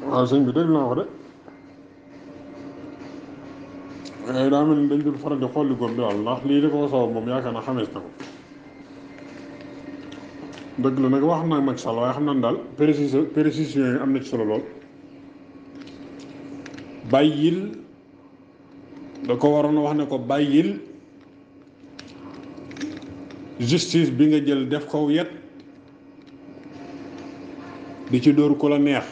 waaw sëñ bi dégg naa ko de daa mel ni dañ dul faral di xolli góob daal ndax lii di ko sabab moom yaakaar naa xamees na ko dëgg la nag wax na Macky Sall waaye xam naa daal précision yi am na ci solo lool bàyyil da ko waroon a wax ne ko bàyyil justice bi nga jël def ko yet di ci dóor ku la neex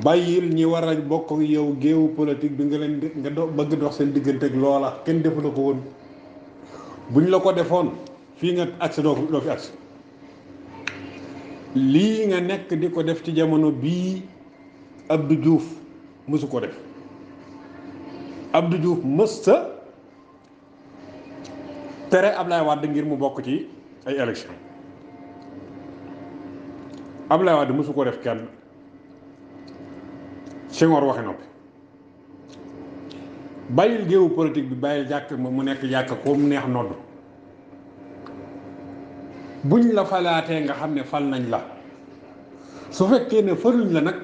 bàyyil ñi war a bokk ak yow géewu politique bi nga leen nga bëgg dox seen diggante ak loola kenn defu la ko woon buñ la ko defoon fii nga agsi doo fi agsi lii nga nekk di ko def ci jamono bii Abdou Diouf mësu ko def Abdou Diouf mësta tere Ablaye Wade ngir mu bokk ci ay élection Ablaye Wade mësu ko def kenn Senghor waxe noppi bàyyil géewu politique bi bàyyil jàkk mu nekk jàkk ko mu neex nodd buñ la falaatee nga xam ne fal nañ la su fekkee ne faluñ la nag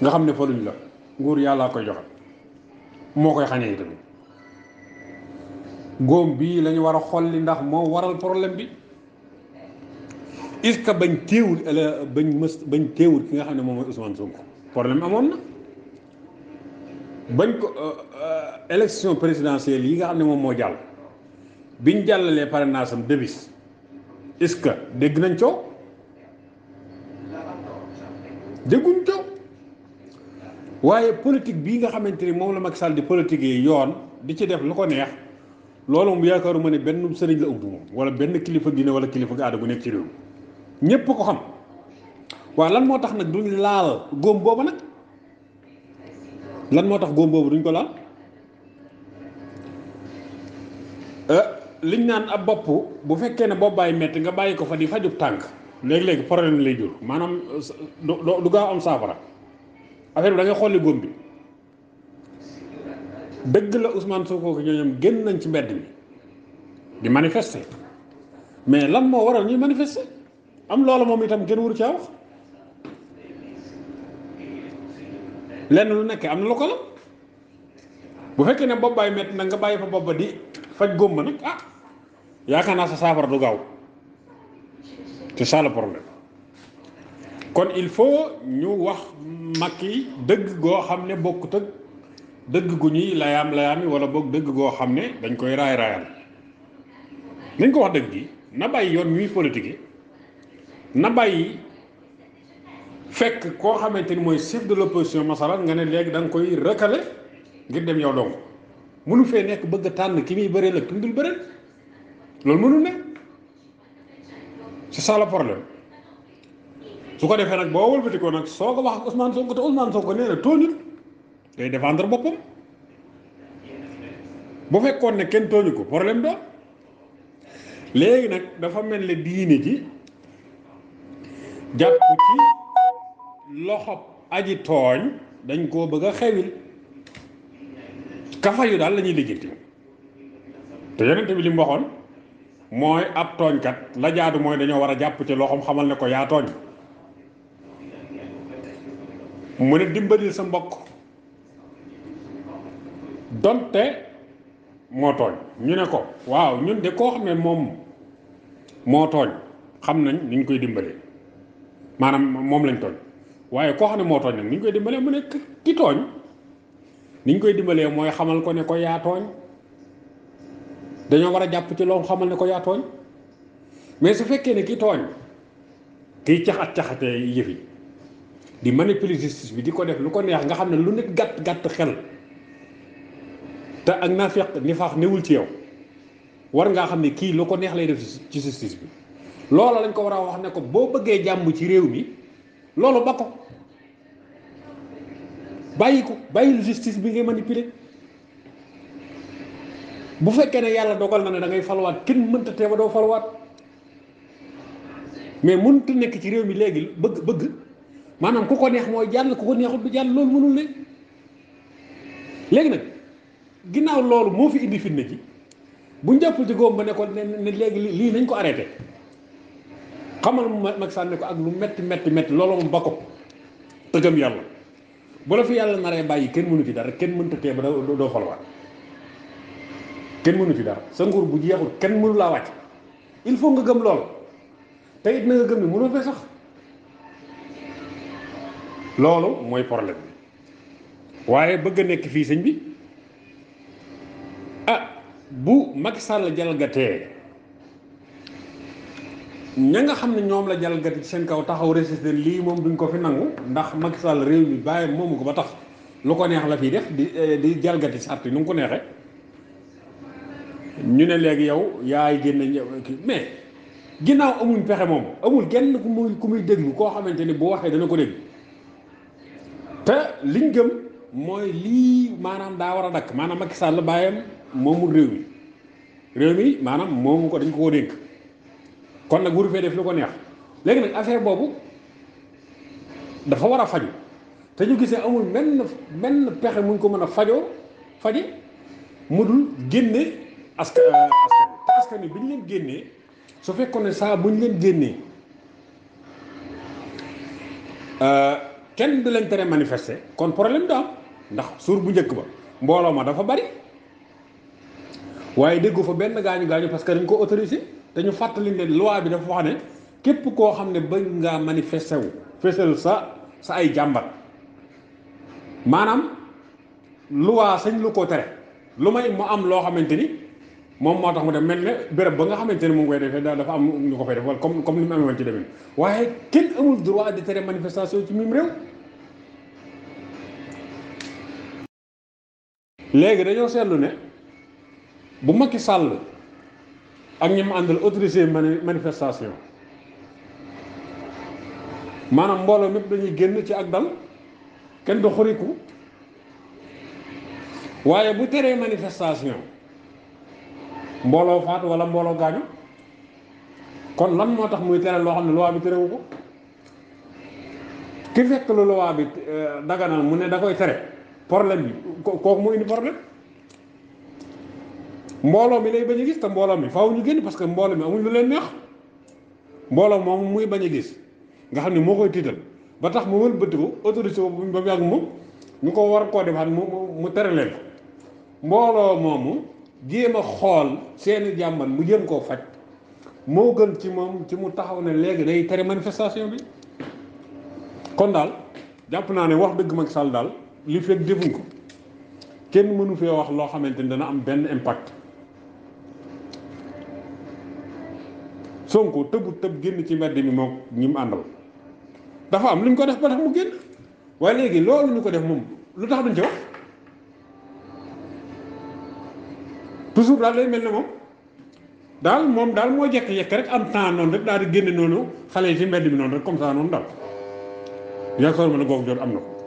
nga xam ne faluñ la nguur yàllaa koy joxe moo koy xañee itam góom bii lañu war a xolli ndax moo waral problème bi est-ce que bañ téewul bañ téewul ki nga xam ne moom mooy Ousmane Sonko problème amoon na bañ ko élection présidentielle yi nga xam ne moom moo jàll biñ jàllalee parrainage am débis est-ce que dégg nañ coow dégguñ coow waaye politique bii nga xamante ni moom la Macky Sall di politique yi yoon di ci def lu ko neex loolu moom yaakaaruma ne benn sëriñ la ubbi moom wala benn kilifa diine wala kilifa aada gu nekk ci réew ñépp ko xam waaw lan moo tax nag duñ laal góom boobu nag lan moo tax góom boobu duñ ko laal liñ naan ab bopp bu fekkee ne bopp bàyyi metti nga bàyyi ko fa di fajub tànk léegi-léegi problème lay jur maanaam du gaaw am saafara affaire bi da ngay xolli góom bi dëgg la Ousmane Sonko ko ñooñam génn nañ ci mbedd mi di manifester mais lan moo waral ñuy manifester am loola moom itam kenn waru caa wax lenn lu nekk am na lu ko la bu fekkee ne bopp baay metti nag nga bàyyi fa bopp ba di faj góom ba nag yaakaar naa sa saafara du gaaw c'est ça le problème kon il faut ñu wax Macky dëgg goo xam ne bokkut ak dëgg gu ñuy layaam yi wala boog dëgg goo xam ne dañ koy raayal nañ ko wax dëgg gi na bàyyi yoon ñuy politique na bàyyi fekk koo xamante ni mooy chef de l'opposition masalan nga ne léegi da nga koy recalé ngir dem yow dong mënu fee nekk bëgg a tànn ki muy bëree la ki mu dul bëree loolu mënul ne c'est ça le problème su ko defee nag boo wëlbati ko nag soo ko wax ak Ousmane Sonko te Ousmane Sonko nee na tooñul day défendre boppam bu fekkoon ne kenn tooñu ko problème do léegi nag dafa mel ne diine ji jàpp ci loxob aji tooñ dañ koo bëgg a xewil kafa yu daal la ñuy liggéey te yonente bi li mu waxoon mooy ab tooñkat la jaadu mooy dañoo war a jàpp ci loxoom xamal ne ko yaa tooñ mu ne dimbalil sa mbokk donte moo tooñ ñu ne ko waaw ñun de koo xam ne moom moo tooñ xam nañ ni ñu koy dimbalee maanaam moom lañ tooñ waaye koo xam ne moo tooñ nag ni ñu koy dimbalee mu ne ki tooñ ni ñu koy dimbalee mooy xamal ko ne ko yaa tooñ dañoo war a jàpp ci loolu xamal ne ko yaa tooñ mais su fekkee ne ki tooñ kiy caxatee yëf yi di manipuler justice bi di ko def lu ko neex nga xam ne lu nit gàtt xel te ak naafeq nifaax newul ci yow war ngaa xam ne kii lu ko neex lay def ci justice bi loola lañ ko war a wax ne ko boo bëggee jàmm ci réew mi loolu ba ko bàyyil justice bi ngay manipuler bu fekkee ne yàlla dogal na ne da ngay falwaat kenn mënta tee ba doo falwaat mais mënut nekk ci réew mi léegi bëgg maanaam ku ko neex mooy jàll ku ko neexut du jàll loolu mënul ne léegi nag ginnaaw loolu moo fi indi fitna ji bu ñu jàppul ci góom ba ne ko ne léegi lii nañ ko arrêté xamal mu Macky Sall ne ko ak lu metti metti metti loolu moom ba ko tëggam yàlla bu la fi yàlla naree bàyyi kenn mënu ci dara kenn mënta tee ba doo falwaat kenn mënu ci dara sa nguur bu jeexul kenn mënu laa wàcc il faut nga gëm lool te it na nga gëm ne mënoo fee sax loolu mooy problème bi waaye bëgg a nekk fii sëñ bi bu Macky Sall jalgatee ña nga xam ne ñoom la jalgati ci seen kaw taxaw résister lii moom duñ ko fi nangu ndax Macky Sall réew mi bàyyi moomu ko ba tax lu ko neex la fiy def di jalgati sart yi nu mu ko neexee ñu ne léegi yow yaay génne mais ginnaaw amuñ pexe moom amul kenn ku muy déglu koo xamante ni bu waxee dana ko dégg te liñ gëm mooy lii maanaam daa war a dakk maanaam Macky Sall bàyyam moomul réew mi maanaam moomu ko dañ ko koo dénk kon nag wuru fee def lu ko neex léegi nag affaire boobu dafa war a faju te ñu gisee amul benn pexe muñ ko mën a faje mu dul génne askan te askan wi bi ñu leen génnee su fekkoon ne saa bu ñu leen génnee kenn du leen tere manifester kon problème du am ndax suur bu njëkk ba mbooloo ma dafa bari waaye déggu fa benn gaañu parce que dañ ko autorisé te ñu fàttali ne loi bi dafa wax ne képp koo xam ne bëgg ngaa manifester wu fesal sa ay jàmbat maanaam loi sañ lu ko tere lu may mu am loo xamante ni moom moo tax mu dem mel ne béréb ba nga xamante ne mu ngi koy defee dafa am ñu ko fay def wala comme ni mu amee woon ci demee waaye kenn amul droit di tere manifestation ci mim réew. léegi dañoo seetlu ne bu Macky Sall ak ñi mu àndal autorisé manifestation maanaam mbooloo mépp dañuy génn ci ak dal kenn du xuriku waaye bu teree manifestation mbooloo faatu wala mbooloo gaañu kon lan moo tax muy tere loo xam ne loi bi terewu ko ki fekk lu loi bi daganal mu ne da koy tere problème bi kooku moo indi problème mbooloo mi lay bañ a gis te mbooloo mi faaw ñu génn parce que mbooloo mi amuñ lu leen neex mbooloo moom muy bañ a gis nga xam ne moo koy tiital ba tax mu wëlbati ko autorisé ko ba mu yàgg moom ñu ko war koo defaat mu tere leen ko mbooloo moomu jéem a xool seeni jàmbat mu jéem koo faj moo gën ci moom ci mu taxaw ne léegi day tere manifestation bi kon daal jàpp naa ne wax dëgg Macky Sall daal li fekk defuñ ko kenn mënu fee wax loo xamante ni dana am benn impact Sonko tëb génn ci mbedd mi moom ñi mu àndal dafa am lu ñu ko def ba tax mu génn waaye léegi loolu ñu ko def moom lu tax duñ ci wax toujours daal day mel ne moom daal moo jekk-jekk rek am temps noonu rek daal di génne noonu xale yi ci mbedd mi noonu rek comme ça noonu daal yaakaar ma ne googu jot am na ko